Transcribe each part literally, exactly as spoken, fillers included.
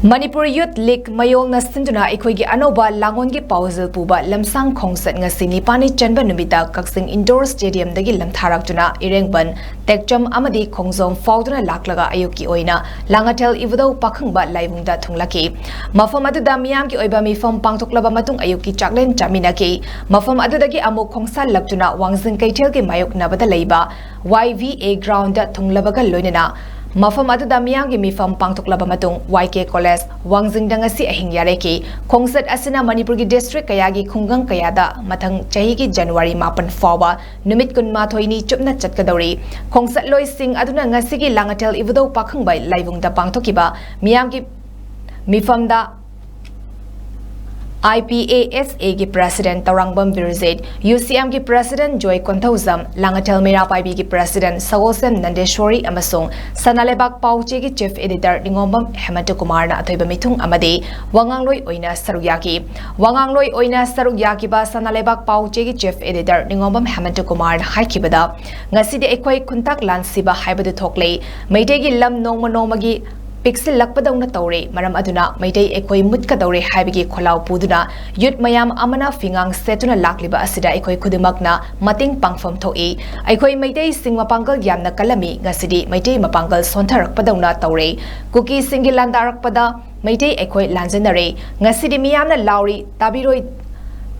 Manipur youth league ꯃꯌꯣꯜꯅ ꯁꯤꯟꯗꯨꯅ ꯑꯩꯈꯣꯏꯒꯤ ꯑꯅꯧꯕ ꯂꯥꯡꯑꯣꯟꯒꯤ ꯄꯥꯎꯖꯦꯜ ꯄꯨꯕ ꯂꯝꯁꯥꯡ ꯈꯣꯡꯆꯠ ꯉꯁꯤ ꯅꯤꯄꯥꯟꯅꯤ ꯆꯟꯕ ꯅꯨꯃꯤꯠꯇ ꯀꯛꯆꯤꯡ ꯏꯟꯗꯣꯔ ꯁ꯭ꯇꯦꯗꯤꯌꯝꯗꯒꯤ ꯂꯝꯊꯥꯔꯛꯇꯨꯅ ꯏꯔꯦꯡꯕꯟ, ꯇꯦꯛꯆꯝ ꯑꯃꯗꯤ ꯈꯣꯡꯖꯣꯝ ꯐꯥꯎꯗꯨꯅ ꯂꯥꯛꯂꯒ ꯑꯌꯨꯛꯀꯤ ꯑꯣꯏꯅ ꯂꯥꯡꯉꯊꯦꯜ ꯏꯕꯨꯙꯧ ꯄꯥꯈꯪꯕ ꯂꯥꯏꯕꯨꯡꯗ ꯊꯨꯡꯂꯛꯈꯤ꯫ ꯃꯐꯝ ꯑꯗꯨꯗ ꯃꯤꯌꯥꯝꯒꯤ ꯑꯣꯏꯕ ꯃꯤꯐꯝ ꯄꯥꯡꯊꯣꯛꯂꯕ ꯃꯇꯨꯡ ꯑꯌꯨꯛꯀꯤ ꯆꯥꯛꯂꯦꯟ ꯆꯥꯃꯤꯟꯅꯈꯤ꯫ ꯃꯐꯝ ꯑꯗꯨꯗꯒꯤ ꯑꯃꯨꯛ ꯈꯣꯡꯁꯥꯜꯂꯛꯇꯨꯅ ꯋꯥꯡꯖꯤꯡ ꯀꯩꯊꯦꯜꯒꯤ ꯃꯥꯌꯣꯛꯅꯕꯗ ꯂꯩꯕ ꯋꯥꯏ ꯚꯤ ꯑꯦ ꯒ꯭ꯔꯥꯎꯟꯗ ꯊꯨꯡꯂꯕꯒ ꯂꯣꯏꯅꯅ ꯃꯐꯝ ꯑꯗꯨꯗ ꯃꯤꯌꯥꯝꯒꯤ ꯃꯤꯐꯝ ꯄꯥꯡꯊꯣꯛꯂꯕ ꯃꯇꯨꯡ ꯋꯥꯏ ꯀꯦ ꯀꯣꯂꯦꯖ ꯋꯥꯡꯖꯤꯡꯗ ꯉꯁꯤ ꯑꯍꯤꯡ ꯌꯥꯔꯦꯈꯤ꯫ ꯈꯣꯡꯆꯠ ꯑꯁꯤꯅ ꯃꯅꯤꯄꯨꯔꯒꯤ ꯗꯤꯁꯇ꯭ꯔꯤꯛ ꯀꯌꯥꯒꯤ ꯈꯨꯡꯒꯪ ꯀꯌꯥꯗ ꯃꯊꯪ ꯆꯍꯤꯒꯤ ꯖꯅꯋꯥꯔꯤ ꯃꯥꯄꯟ ꯐꯥꯎꯕ ꯅꯨꯃꯤꯠ ꯀꯨꯟꯃꯥꯊꯣꯏꯅꯤ ꯆꯨꯞꯅ ꯆꯠꯀꯗꯧꯔꯤ꯫ ꯈꯣꯡꯆꯠꯂꯣꯏꯁꯤꯡ ꯑꯗꯨꯅ ꯉꯁꯤꯒꯤ ꯂꯥꯡꯉꯊꯦꯜ ꯏꯕꯨꯙꯧ ꯄꯥꯈꯪꯕ ꯂꯥꯏꯕꯨꯡꯗ ꯄꯥꯡꯊꯣꯛꯈꯤꯕ ꯃꯤꯌꯥꯝꯒꯤ ꯃꯤꯐꯝꯗ ꯑꯥꯏ ꯄꯤ ꯑꯦ ꯑꯦꯁ ꯑꯦꯒꯤ ꯄ꯭ꯔꯦꯁꯤꯗꯦꯟꯠ ꯇꯧꯔꯥꯡꯕꯝ ꯕꯤꯔꯖꯤꯠ, ꯌꯨ ꯁꯤ ꯑꯦꯝꯒꯤ ꯄ꯭ꯔꯦꯁꯤꯗꯦꯟꯠ ꯖꯣꯏ ꯀꯣꯟꯊꯧꯖꯝ, ꯂꯥꯡꯉꯊꯦꯜ ꯃꯩꯔꯥ ꯄꯥꯏꯕꯤꯒꯤ ꯄ꯭ꯔꯦꯁꯤꯗꯦꯟꯠ ꯁꯒꯣꯜꯁꯦꯝ ꯅꯟꯗꯦꯁꯣꯔꯤ ꯑꯃꯁꯨꯡ ꯁꯅꯥ ꯂꯩꯕꯥꯛ ꯄꯥꯎꯆꯦꯒꯤ ꯆꯤꯐ ꯑꯦꯗꯤꯇꯔ ꯅꯤꯉꯣꯝꯕꯝ ꯍꯦꯃꯟꯇꯀꯨꯃꯥꯔꯅ ꯑꯊꯣꯏꯕ ꯃꯤꯊꯨꯡ ꯑꯃꯗꯤ ꯋꯥꯉꯥꯡꯂꯣꯏ ꯑꯣꯏꯅ ꯁꯔꯨꯛ ꯌꯥꯈꯤ꯫ ꯋꯥꯉꯥꯡꯂꯣꯏ ꯑꯣꯏꯅ ꯁꯔꯨꯛ ꯌꯥꯈꯤꯕ ꯁꯅꯥ ꯂꯩꯕꯥꯛ ꯄꯥꯎꯆꯦꯒꯤ ꯆꯤꯐ ꯑꯦꯗꯤꯇꯔ ꯅꯤꯉꯣꯝꯕꯝ ꯍꯦꯃꯟꯇꯀꯨꯃꯥꯔꯅ ꯍꯥꯏꯈꯤꯕꯗ, ꯉꯁꯤꯗꯤ ꯑꯩꯈꯣꯏ ꯈꯨꯟꯇꯥꯛ ꯂꯥꯟꯁꯤꯕ ꯍꯥꯏꯕꯗꯨ ꯊꯣꯛꯂꯦ꯫ ꯃꯩꯇꯩꯒꯤ ꯂꯝ ꯅꯣꯡꯃ ꯅꯣꯡꯃꯒꯤ ꯄꯤꯛꯁꯤꯜꯂꯛꯄꯗꯧꯅ ꯇꯧꯔꯦ꯫ ꯃꯔꯝ ꯑꯗꯨꯅ ꯃꯩꯇꯩ ꯑꯩꯈꯣꯏ ꯃꯨꯠꯀꯗꯧꯔꯦ ꯍꯥꯏꯕꯒꯤ ꯈꯣꯜꯂꯥꯎ ꯄꯨꯗꯨꯅ ꯌꯨꯠ ꯃꯌꯥꯝ ꯑꯃꯅ ꯐꯤꯉꯥꯡ ꯁꯦꯠꯇꯨꯅ ꯂꯥꯛꯂꯤꯕ ꯑꯁꯤꯗ ꯑꯩꯈꯣꯏ ꯈꯨꯗꯤꯡꯃꯛꯅ ꯃꯇꯦꯡ ꯄꯥꯡꯐꯝ ꯊꯣꯛꯏ꯫ ꯑꯩꯈꯣꯏ ꯃꯩꯇꯩꯁꯤꯡ ꯃꯄꯥꯡꯒꯜ ꯌꯥꯝꯅ ꯀꯜꯂꯝꯃꯤ, ꯉꯁꯤꯗꯤ ꯃꯩꯇꯩ ꯃꯄꯥꯡꯒꯜ ꯁꯣꯟꯊꯔꯛꯄꯗꯧꯅ ꯇꯧꯔꯦ꯫ ꯀꯨꯀꯤꯁꯤꯡꯒꯤ ꯂꯥꯟꯗꯥꯔꯛꯄꯗ ꯃꯩꯇꯩ ꯑꯩꯈꯣꯏ ꯂꯥꯟꯖꯦꯟꯅꯔꯦ꯫ ꯉꯁꯤꯗꯤ ꯃꯤꯌꯥꯝꯅ ꯂꯥꯎꯔꯤ, ꯇꯥꯕꯤꯔꯣꯏ,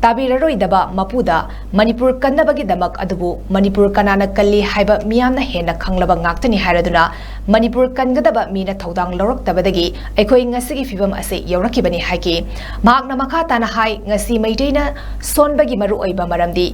ꯇꯥꯕꯤꯔꯔꯣꯏꯗꯕ ꯃꯄꯨꯗ ꯃꯅꯤꯄꯨꯔ ꯀꯟꯅꯕꯒꯤꯗꯃꯛ꯫ ꯑꯗꯨꯕꯨ ꯃꯅꯤꯄꯨꯔ ꯀꯅꯥꯅ ꯀꯜꯂꯤ ꯍꯥꯏꯕ ꯃꯤꯌꯥꯝꯅ ꯍꯦꯟꯅ ꯈꯪꯂꯕ ꯉꯥꯛꯇꯅꯤ ꯍꯥꯏꯔꯗꯨꯅ ꯃꯅꯤꯄꯨꯔ ꯀꯟꯒꯗꯕ ꯃꯤꯅ ꯊꯧꯗꯥꯡ ꯂꯧꯔꯛꯇꯕꯗꯒꯤ ꯑꯩꯈꯣꯏ ꯉꯁꯤꯒꯤ ꯐꯤꯕꯝ ꯑꯁꯤ ꯌꯧꯔꯛꯈꯤꯕꯅꯤ ꯍꯥꯏꯈꯤ꯫ ꯃꯍꯥꯛꯅ ꯃꯈꯥ ꯇꯥꯅ ꯍꯥꯏ, ꯉꯁꯤ ꯃꯩꯇꯩꯅ ꯁꯣꯟꯕꯒꯤ ꯃꯔꯨꯑꯣꯏꯕ ꯃꯔꯝꯗꯤ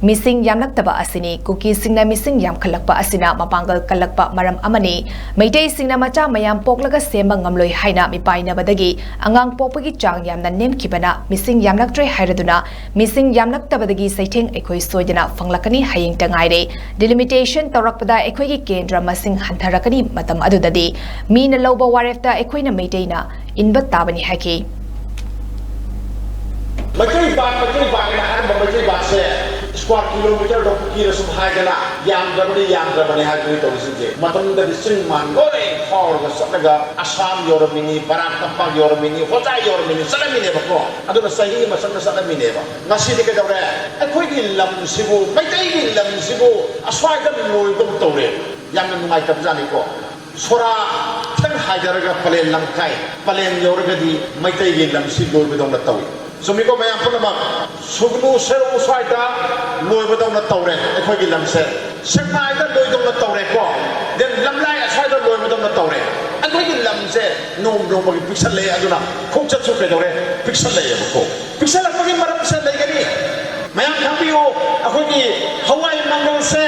ꯃꯤꯁꯤꯡ ꯌꯥꯝꯂꯛꯇꯕ ꯑꯁꯤꯅꯤ꯫ ꯀꯨꯀꯤꯁꯤꯡꯅ ꯃꯤꯁꯤꯡ ꯌꯥꯝꯈꯠꯂꯛꯄ ꯑꯁꯤꯅ ꯃꯄꯥꯡꯒꯜ ꯀꯜꯂꯛꯄ ꯃꯔꯝ ꯑꯃꯅꯤ꯫ ꯃꯩꯇꯩꯁꯤꯡꯅ ꯃꯆꯥ ꯃꯌꯥꯝ ꯄꯣꯛꯂꯒ ꯁꯦꯝꯕ ꯉꯝꯂꯣꯏ ꯍꯥꯏꯅ ꯃꯤꯄꯥꯏꯅꯕꯗꯒꯤ ꯑꯉꯥꯡ ꯄꯣꯛꯄꯒꯤ ꯆꯥꯡ ꯌꯥꯝꯅ ꯅꯦꯝꯈꯤꯕꯅ ꯃꯤꯁꯤꯡ ꯌꯥꯝꯂꯛꯇ꯭ꯔꯦ ꯍꯥꯏꯔꯗꯨꯅ ꯃꯤꯁꯤꯡ ꯌꯥꯝꯂꯛꯇꯕꯗꯒꯤ ꯆꯩꯊꯦꯡ ꯑꯩꯈꯣꯏ ꯁꯣꯏꯗꯅ ꯐꯪꯂꯛꯀꯅꯤ꯫ ꯍꯌꯦꯡꯇ ꯉꯥꯏꯔꯦ꯫ ꯗꯤꯂꯤꯃꯤꯇꯦꯁꯟ ꯇꯧꯔꯛꯄꯗ ꯑꯩꯈꯣꯏꯒꯤ ꯀꯦꯟꯗ꯭ꯔ ꯃꯁꯤꯡ ꯍꯟꯊꯔꯛꯀꯅꯤ꯫ ꯃꯇꯝ ꯑꯗꯨꯗꯗꯤ ꯃꯤꯅ ꯂꯧꯕ ꯋꯥꯔꯦꯞꯇ ꯑꯩꯈꯣꯏꯅ ꯃꯩꯇꯩꯅ ꯏꯟꯕ ꯇꯥꯕꯅꯤ ꯍꯥꯏꯈꯤ꯫ ꯃꯩꯇꯩ ꯄꯥꯛ, ꯃꯩꯇꯩ ꯄꯥꯛ ꯍꯥꯏꯅ ꯍꯥꯏꯔꯝꯕ ꯃꯩꯇꯩ ꯄꯥꯛꯁꯦ ꯀ꯭ꯋꯥ ꯀꯤꯂꯣꯃꯤꯇꯔꯗ ꯄꯨꯈꯤꯗ ꯁꯨꯝ ꯍꯥꯏꯗꯅ ꯌꯥꯝꯗ꯭ꯔꯕꯅꯤ, ꯌꯥꯝꯗ꯭ꯔꯕꯅꯤ ꯍꯥꯏꯗꯨꯅꯤ ꯇꯧꯔꯤꯁꯤꯡꯁꯦ꯫ ꯃꯇꯝꯗꯨꯗꯗꯤ ꯆꯤꯡ ꯃꯥꯟ ꯂꯣꯏ ꯐꯥꯎꯔꯒ ꯆꯠꯂꯒ ꯑꯁꯥꯝ ꯌꯧꯔꯝꯃꯤꯅꯤ, ꯕꯔꯥꯛ ꯇꯝꯄꯥꯛ ꯌꯧꯔꯝꯃꯤꯅꯤ, ꯍꯣꯖꯥꯏ ꯌꯧꯔꯝꯃꯤꯅꯤ, ꯆꯠꯂꯝꯃꯤꯅꯦꯕꯀꯣ꯫ ꯑꯗꯨꯅ ꯆꯍꯤ ꯑꯃ ꯆꯪꯅ ꯆꯠꯂꯝꯃꯤꯅꯦꯕ꯫ ꯉꯁꯤꯗꯤ ꯀꯩꯗꯧꯔꯦ? ꯑꯩꯈꯣꯏꯒꯤ ꯂꯝꯁꯤꯕꯨ, ꯃꯩꯇꯩꯒꯤ ꯂꯝꯁꯤꯕꯨ ꯑꯁ꯭ꯋꯥꯏꯗ ꯂꯣꯏꯕꯒꯨꯝ ꯇꯧꯔꯦ꯫ ꯌꯥꯝꯅ ꯅꯨꯡꯉꯥꯏꯇꯕꯖꯥꯠꯅꯤꯀꯣ꯫ ꯁꯣꯔꯥ ꯈꯤꯇꯪ ꯍꯥꯏꯊꯔꯒ ꯄꯂꯦꯟ ꯂꯝꯈꯥꯏ, ꯄꯂꯦꯟ ꯌꯧꯔꯒꯗꯤ ꯃꯩꯇꯩꯒꯤ ꯂꯝꯁꯤ ꯂꯣꯏꯕꯗꯧꯅ ꯇꯧꯏ꯫ ꯆꯨꯝꯃꯤꯀꯣ ꯃꯌꯥꯝ ꯄꯨꯝꯅꯃꯛ? ꯁꯨꯒꯅꯨ ꯁꯦꯔꯧ ꯁ꯭ꯋꯥꯏꯗ ꯂꯣꯏꯕꯗꯧꯅ ꯇꯧꯔꯦ ꯑꯩꯈꯣꯏꯒꯤ ꯂꯝꯁꯦ꯫ ꯁꯦꯛꯃꯥꯏꯗ ꯂꯣꯏꯗꯧꯅ ꯇꯧꯔꯦꯀꯣ꯫ Then ꯂꯝꯂꯥꯏ ꯑꯁ꯭ꯋꯥꯏꯗ ꯂꯣꯏꯕꯗꯧꯅ ꯇꯧꯔꯦ꯫ ꯑꯩꯈꯣꯏꯒꯤ ꯂꯝꯁꯦ ꯅꯣꯡꯃ ꯅꯣꯡꯃꯒꯤ ꯄꯤꯛꯁꯜꯂꯛꯑꯦ꯫ ꯑꯗꯨꯅ ꯈꯣꯡꯆꯠꯁꯨ ꯀꯩꯗꯧꯔꯦ? ꯄꯤꯛꯁꯜꯂꯛꯑꯦꯕꯀꯣ꯫ ꯄꯤꯛꯁꯜꯂꯛꯄꯒꯤ ꯃꯔꯝꯁꯦ ꯂꯩꯒꯅꯤ꯫ ꯃꯌꯥꯝ ꯈꯪꯕꯤꯌꯨ, ꯑꯩꯈꯣꯏꯒꯤ ꯍꯋꯥꯏ ꯃꯪꯒꯜꯁꯦ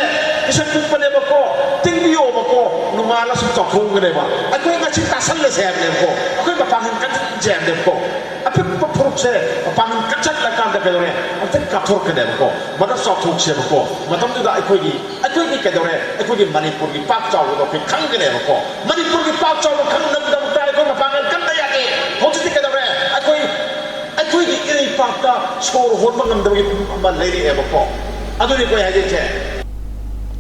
ꯄꯤꯁꯛ ꯄꯤꯛꯄꯅꯦꯕꯀꯣ, ꯇꯤꯡꯕꯤꯌꯣꯕꯀꯣ, ꯅꯣꯡꯉꯥꯜꯂ ꯁꯨꯝ ꯆꯥꯎꯊꯣꯛꯑꯝꯒꯅꯦꯕ꯫ ꯑꯩꯈꯣꯏ ꯉꯁꯤ ꯇꯥꯁꯜꯂꯁꯦ ꯍꯥꯏꯕꯅꯦꯕꯀꯣ, ꯑꯩꯈꯣꯏ ꯃꯄꯥꯡꯒꯜ ꯀꯟꯁꯦ ꯍꯥꯏꯕꯅꯦꯕꯀꯣ꯫ ꯑꯄꯤꯛꯄ ꯐꯨꯔꯨꯞꯁꯦ ꯃꯄꯥꯡꯒꯜ ꯀꯟꯁꯤꯜꯂꯀꯥꯟꯗ ꯀꯩꯗꯧꯔꯦ? ꯑꯝꯇꯪ ꯀꯥꯞꯊꯣꯔꯛꯀꯅꯦꯕꯀꯣ, ꯃꯗ ꯆꯥꯎꯊꯣꯛꯁꯦꯕꯀꯣ꯫ ꯃꯇꯝꯗꯨꯗ ꯑꯩꯈꯣꯏꯒꯤ, ꯑꯩꯈꯣꯏꯒꯤ ꯀꯩꯗꯧꯔꯦ? ꯑꯩꯈꯣꯏꯒꯤ ꯃꯅꯤꯄꯨꯔꯒꯤ ꯄꯥꯛ ꯆꯥꯎꯕꯗꯣ ꯑꯩꯈꯣꯏ ꯈꯪꯒꯅꯦꯕꯀꯣ꯫ ꯃꯅꯤꯄꯨꯔꯒꯤ ꯄꯥꯛ ꯆꯥꯎꯕ ꯈꯪꯅꯕꯒꯤꯗꯃꯛꯇ ꯑꯩꯈꯣꯏ ꯃꯄꯥꯡꯒꯜ ꯀꯟꯕ ꯌꯥꯗꯦ꯫ ꯍꯧꯖꯤꯛꯇꯤ ꯀꯩꯗꯧꯔꯦ? ꯑꯩꯈꯣꯏ, ꯑꯩꯈꯣꯏꯒꯤ ꯏꯔꯩꯄꯥꯛꯇ ꯁꯣꯔ ꯍꯣꯟꯕ ꯉꯝꯗꯕꯒꯤ ꯐꯤꯕꯝ ꯑꯃ ꯂꯩꯔꯛꯑꯦꯕꯀꯣ꯫ ꯑꯗꯨꯅꯤ ꯑꯩꯈꯣꯏ ꯍꯥꯏꯖꯩꯁꯦ꯫